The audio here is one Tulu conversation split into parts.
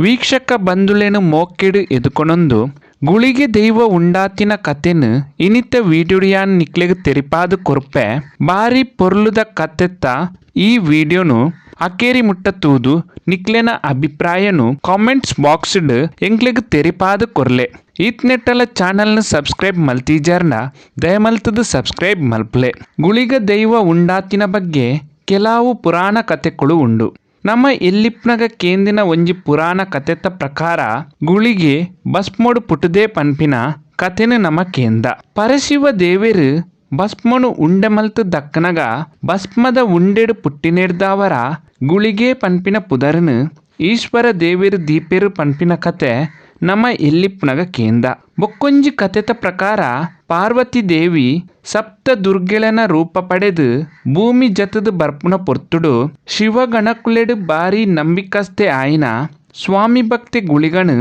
ವೀಕ್ಷಕ ಬಂಧುಲೆನ್ ಮೋಕೆಡ್ ಎದುಕೊನೊಂದು ಗುಳಿಗೆ ದೈವ ಉಂಡಾತಿನ ಕತೆನ್ ಇನಿತ ವಿಡಿಯೋಡ್ ಯಾನ್ ನಿಕ್ಲೆಗ್ ತೆರಿಪಾದ್ ಕೊರ್ಪೆ. ಬಾರಿ ಪೊರ್ಲುದ ಕತೆತ್ತ ಈ ವಿಡಿಯೋನು ಅಕೇರಿ ಮುಟ್ಟ ತೂದು ನಿಕ್ಲೆನ ಅಭಿಪ್ರಾಯನು ಕಾಮೆಂಟ್ಸ್ ಬಾಕ್ಸ್ ಡ್ ಎಂಕ್ಲೆಗ್ ತೆರಿಪಾದ್ ಕೊರ್ಲೆ. ಈತ್ನೆಟ್ಟಲ ಚಾನೆಲ್ ನ್ ಸಬ್ಸ್ಕ್ರೈಬ್ ಮಲ್ತಿಜರ್ಂಡ ದಯಮಲ್ತ್ದ್ ಸಬ್ಸ್ಕ್ರೈಬ್ ಮಲ್ಪುಲೆ. ಗುಳಿಗ ದೈವ ಉಂಡಾತಿನ ಬಗ್ಗೆ ಕೆಲವು ಪುರಾಣ ಕತೆಕುಲು ಉಂಡು. ನಮ ಎಲ್ಲಿಪ್ನಗ ಕೇಂದಿನ ಒಂಜಿ ಪುರಾಣ ಕತೆತ ಪ್ರಕಾರ ಗುಳಿಗೆ ಭಸ್ಮೊಡು ಪುಟ್ಟುದೆ ಪನ್ಪಿನ ಕತೆನ್ ನಮ ಕೇಂದ. ಪರಶಿವ ದೇವೆರ್ ಭಸ್ಮೊನು ಉಂಡೆ ಮಲ್ತ್ ದಕ್ಕ್ನಗ ಭಸ್ಮದ ಉಂಡೆಡ್ ಪುಟ್ಟಿನೆಡ್ದಾವರ ಗುಳಿಗೆ ಪನ್ಪಿನ ಪುದರ್ನ್ ಈಶ್ವರ ದೇವೆರ್ ದೀಪೆರ್ ಪನ್ಪಿನ ಕತೆ ನಮ ಎಲ್ಲಿಪ್ನಗ ಕೇಂದ. ಬೊಕ್ಕೊಂಜಿ ಕತೆತ ಪ್ರಕಾರ ಪಾರ್ವತಿ ದೇವಿ ಸಪ್ತ ದುರ್ಗೆಲೆನ ರೂಪ ಪಡೆದ್ ಭೂಮಿ ಜತ್ತ್ದ್ ಬರ್ಪುನ ಪೊರ್ತುಡು ಶಿವಗಣಕುಲೆಡ್ ಬಾರಿ ನಂಬಿಕಸ್ತೆ ಆಯಿನ ಸ್ವಾಮಿ ಭಕ್ತೆ ಗುಳಿಗನ್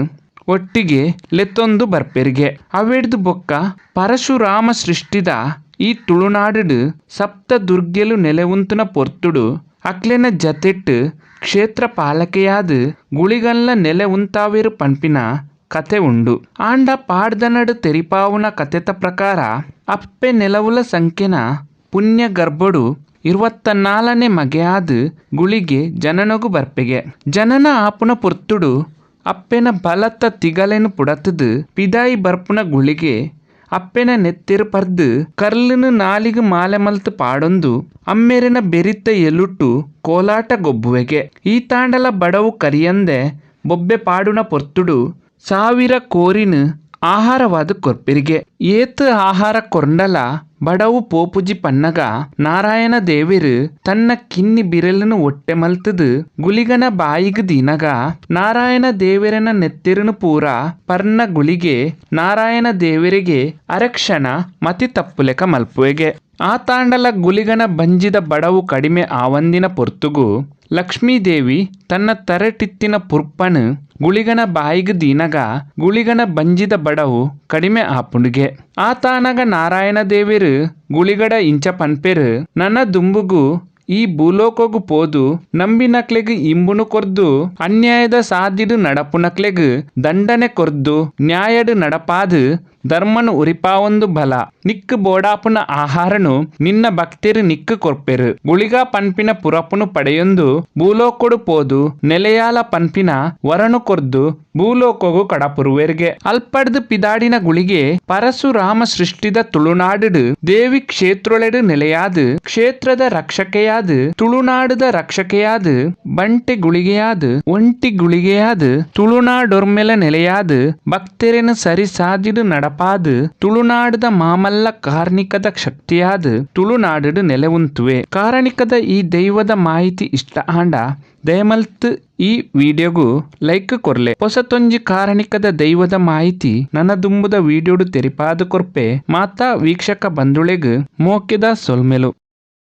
ಒಟ್ಟಿಗೆ ಲೆತ್ತೊಂದು ಬರ್ಪೆರ್ಗೆ. ಅವೆಡ್ದ್ ಬೊಕ್ಕ ಪರಶುರಾಮ ಸೃಷ್ಟಿದ ಈ ತುಳುನಾಡ್ ಸಪ್ತ ದುರ್ಗೆಲು ನೆಲೆ ಉಂತುನ ಪೊರ್ತುಡು ಅಕ್ಲೆನ ಜತೆಟ್ ಕ್ಷೇತ್ರ ಪಾಲಕೆಯಾದ್ ಗುಳಿಗನ್ಲ ನೆಲೆ ಉಂತಾವೆರ್ ಪನ್ಪಿನ ಕತೆ ಉಂಡು. ಆಂಡ ಪಾಡ್ದನಡ್ ತೆರಿಪಾವುನ ಕತೆತ ಪ್ರಕಾರ ಅಪ್ಪೆ ನೆಲವುಲ ಸಂಕೆನ ಪುಣ್ಯ ಗರ್ಭೊಡು ಇರ್ವತ್ತನಾಲನೆ ಮಗೆ ಆದ್ ಗುಳಿಗೆ ಜನನೊಗು ಬರ್ಪೆಗೆ. ಜನನ ಆಪುನ ಪೊರ್ತುಡು ಅಪ್ಪೆನ ಬಲತ ತಿಗಲೆನ್ ಪುಡತ್ದ್ ಪಿದಾಯಿ ಬರ್ಪುನ ಗುಳಿಗೆ ಅಪ್ಪೆನ ನೆತ್ತೆರ್ ಪರ್ದ್ ಕರ್ಲ್ನ್ ನಾಲಿಗ್ ಮಾಲೆ ಮಲ್ತ್ ಪಾಡೊಂದು ಅಮ್ಮೆರೆನ ಬೆರಿತ ಎಲುಟು ಕೋಲಾಟ ಗೊಬ್ಬುವೆಗೆ. ಈತಾಂಡಲ ಬಡವು ಕರಿಯಂದೆ ಬೊಬ್ಬೆ ಪಾಡುನ ಪೊರ್ತುಡು ಸಾವಿರ ಕೋರಿನ್ ಆಹಾರವಾದ್ ಕೊರ್ಪೆರ್ಗೆ. ಏತ್ ಆಹಾರ ಕೊರ್ಂಡಲ ಬಡವು ಪೋಪುಜಿ ಪನ್ನಗ ನಾರಾಯಣ ದೇವೆರ್ ತನ್ನ ಕಿನ್ನಿ ಬಿರೆಲ್ನ್ ಒಟ್ಟೆ ಮಲ್ತ್ದ್ ಗುಳಿಗನ ಬಾಯಿಗ್ ದೀನಗ ನಾರಾಯಣ ದೇವೆರೆನ ನೆತ್ತೆರ್ನ್ ಪೂರ ಪರ್ನ ಗುಳಿಗೆ ನಾರಾಯಣ ದೇವೆರೆಗೆ ಅರಕ್ಷಣ ಮತಿ ತಪ್ಪುಲೆಕ ಮಲ್ಪುವೆಗೆ. ಆತಾಂಡಲ ಗುಳಿಗನ ಬಂಜಿದ ಬಡವು ಕಡಿಮೆ ಆವಂದಿನ ಪೊರ್ತುಗು ಲಕ್ಷ್ಮೀದೇವಿ ತನ್ನ ತರೆಟಿತ್ತಿನ ಪುರ್ಪನ್ ಗುಳಿಗನ ಬಾಯಿಗ್ ದೀನಗ ಗುಳಿಗನ ಬಂಜಿದ ಬಡವು ಕಡಿಮೆ ಆಪುಂಡುಗೆ. ಆತಾನಗ ನಾರಾಯಣ ದೇವೆರ್ ಗುಳಿಗಡ ಇಂಚ ಪನ್ಪೆರ್, ನನ ದುಂಬುಗು ಈ ಭೂಲೋಕೊಗು ಪೋದು ನಂಬಿನಕ್ಲೆಗ್ ಇಂಬುನು ಕೊರ್ದು ಅನ್ಯಾಯದ ಸಾದಿಡ್ ನಡಪುನಕ್ಲೆಗ್ ದಂಡನೆ ಕೊರ್ದು ನ್ಯಾಯಡ್ ನಡಪಾದ್ ಧರ್ಮನ್ ಒರಿಪಾವೊಂದು ಬಲ. ನಿಕ್ಕ್ ಬೋಡಾಪುನ ಆಹಾರನ್ ನಿನ್ನ ಭಕ್ತೆರ್ ನಿಕ್ಕ್ ಕೊರ್ಪೆರ್. ಗುಳಿಗ ಪನ್ಪಿನ ಪುರಪುನು ಪಡೆಯೊಂದು ಭೂಲೋಕೊಡು ಪೋದು ನೆಲೆಯಾಲ ಪನ್ಪಿನ ವರನ್ ಕೊರ್ದು ಭೂಲೋಕೊಗು ಕಡಪುರುವೆರ್ಗೆ. ಅಲ್ಪಡ್ದ್ ಪಿದಾಡಿನ ಗುಳಿಗೆ ಪರಶುರಾಮ ಸೃಷ್ಟಿದ ತುಳುನಾಡ್ ಡ್ ದೇವಿ ಕ್ಷೇತ್ರೊಲೆಡ್ ನೆಲೆಯಾದ್ ಕ್ಷೇತ್ರದ ರಕ್ಷಕೆಯಾದ್ ತುಳುನಾಡ್ ದ ರಕ್ಷಕೆಯಾದ್ ಬಂಟೆ ಗುಳಿಗೆಯಾದ್ ಒಂಟಿ ಗುಳಿಗೆಯಾದ್ ತುಳುನಾಡೊರ್ಮೆಲ ನೆಲೆಯಾದ್ ಭಕ್ತೆರೆನ್ ಸರಿ ಸಾದಿಡ್ ನಡಪಾದ್ ತುಳುನಾಡ್ ದ ಮಾಮಲ್ಲ ಕಾರ್ನಿಕದ ಶಕ್ತಿಯಾದ್ ತುಳುನಾಡ್ ಡ್ ನೆಲೆ ಉಂತುವೆ. ಕಾರಣಿಕದ ಈ ದೈವದ ಮಾಹಿತಿ ಇಷ್ಟ ಆಂಡ ದಯಮಲ್ತ್ ಈ ವಿಡಿಯೋಗು ಲೈಕ್ ಕೊರ್ಲೆ. ಪೊಸತೊಂಜಿ ಕಾರಣಿಕದ ದೈವದ ಮಾಹಿತಿ ನನ ದುಂಬುದ ವಿಡಿಯೋಡು ತೆರಿಪಾದ್ ಕೊರ್ಪೆ. ಮಾತಾ ವೀಕ್ಷಕ ಬಂಧುಲೆಗ್ ಮೋಕೆದ ಸೊಲ್ಮೆಲು.